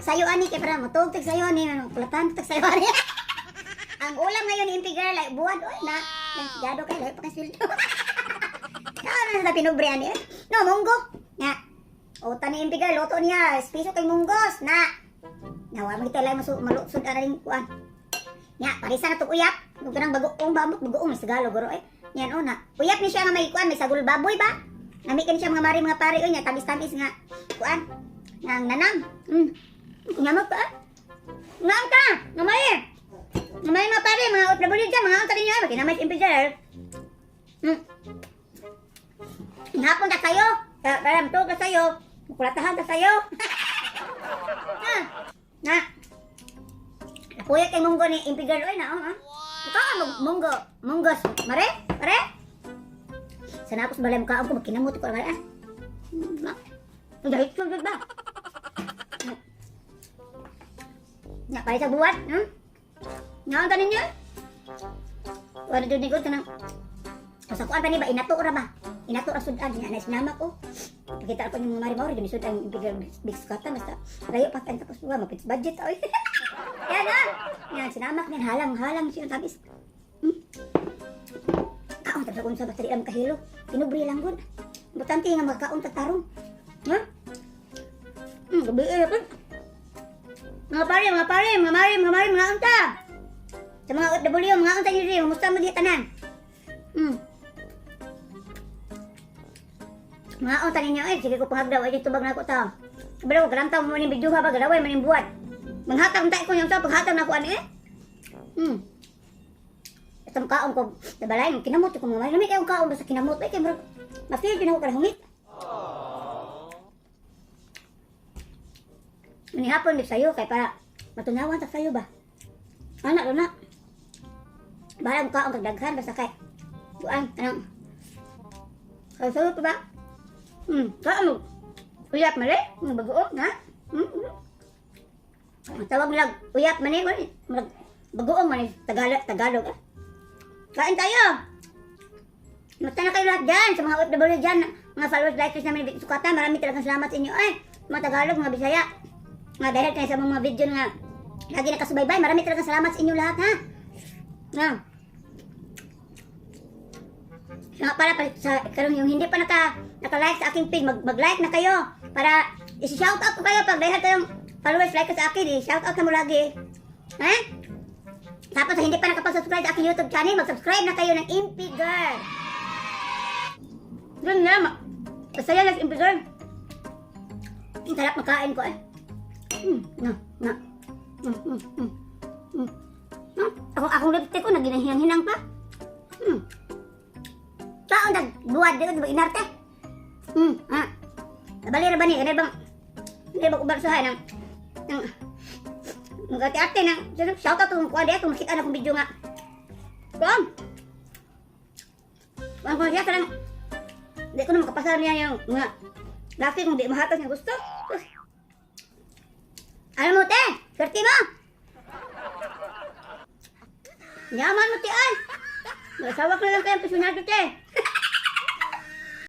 Tag sayo ani kay para motug tag sayo ani, kulatan tag sayo ani. Ang ulam ngayon ni Impi Girl ay buwad oy na. Jado kay lahi pa kay sweldo. Kaon na sa pinubre ani, eh. No, munggo. Nga. O ni Impi Girl luto niya, piso kay munggos na. Nawa mo kita lang malusod ara ring kuan. Nya, parisa na tong uyap. Kung kanang bagoong bamot, bagoong may Tagalog guro eh. Yan o na. Uyap ni siya nga may kuan, may sagol baboy ba? Nami kani siya, mga mari, mga pare oy, nya tamis-tamis nga kuan. Nang nanam. Kunyamot pa, ah. Ngam ka! Ngamay! Ngamay, mga pare, mga OFW dyan, mga unta ninyo, ay, kinamay si Impi Girl. Hapon ta sayo. Kaya ka sayo. Mukulatahan ta sayo. Ah. Na. Napuyat kay munggo ni Impi Girl oy na oh. Ah. Ikaw ang munggo, munggos. Mare? Mare? Sa napos balay mo kaon ko magkinamot ko mare ah. Ma. Ang dahit ko ba? Nya pare sa buwat, Nga ang tanin niyo? Wala jud ni ko kanang sa kuan pa ni ba, inato ra ba? Inato ra sudan nya na sinama ko. Pakita ko yung mga mari maori gani sudan Impi Girl big skata basta rayo pa kan tapos wa mapits budget oy. Yan ah. Yan sinamak niyan halang-halang siya tabis. Kaon tapos akong sa basta di lang kahilo. Pinubre lang gud. Importante nga magkaon tag tarong. Ha? Gabi eh. Mga pare, mga pare, mga mari, mga mari, mga unta. Sa mga OFW, mga unta niyo rin, kumusta mo di tanan? Mga unta ninyo eh, sige ko pangagdaw, ay tubag na ako ta. Kabalo ko, kalantaw mo ni video ha ba, galaway man yung buwat. Manghatag tayo ko yung sa paghatag na ako ano eh. Itong kaon ko, nabalay, kinamot ko mga mari. Lami kayong kaon basta kinamot, eh, kay murag, ma-feel din ako kalahungit. Ni hapon di sayo kay para matunawan ta sayo ba. Anak na. Balang kaon kag daghan basta kay kuan anong kay sayo pa ba? Kaon mo. Uyap mali, ng bagoong ha? Ang tawag nila uyap man eh, murag bagoong man eh, Tagalog, Tagalog ah. Kain tayo. Musta na kayo lahat dyan, sa mga OFW dyan, mga followers, likers namin, Vic Sukata, marami talagang salamat sa inyo. Ay, mga Tagalog, mga Bisaya. Nga dahil kayo sa mga video nga lagi nakasubaybay, marami talagang salamat sa inyo lahat ha. Nga. Siya nga pala, sa, karon yung hindi pa naka-like sa aking page, mag-like na kayo para i-shout out ko kayo pag dahil kayong followers, like sa akin, i-shout out na mo lagi. Ha? Tapos sa hindi pa nakapag-subscribe sa aking YouTube channel, mag-subscribe na kayo ng Impi Girl. Ganun na, masaya lang si Impi Girl. Ang sarap makain ko eh. Na, na. Ako, akong lipstick ko, naginahinang-hinang pa. Taon nag buwad di ba inarte? Ah. Nabali ra ba ni? Kanay bang ubar suhay ng mga ate-ate nang shout out kung kuha di kung makita na akong video nga. Kuan. Kuan ko siya karang di ko na makapasar niya yung mga laki kung di mahatas niya gusto. Sus. Ano mo te? Swerte mo! Yaman mo te ay! Mag-asawa ko na lang kayo, pisunado te.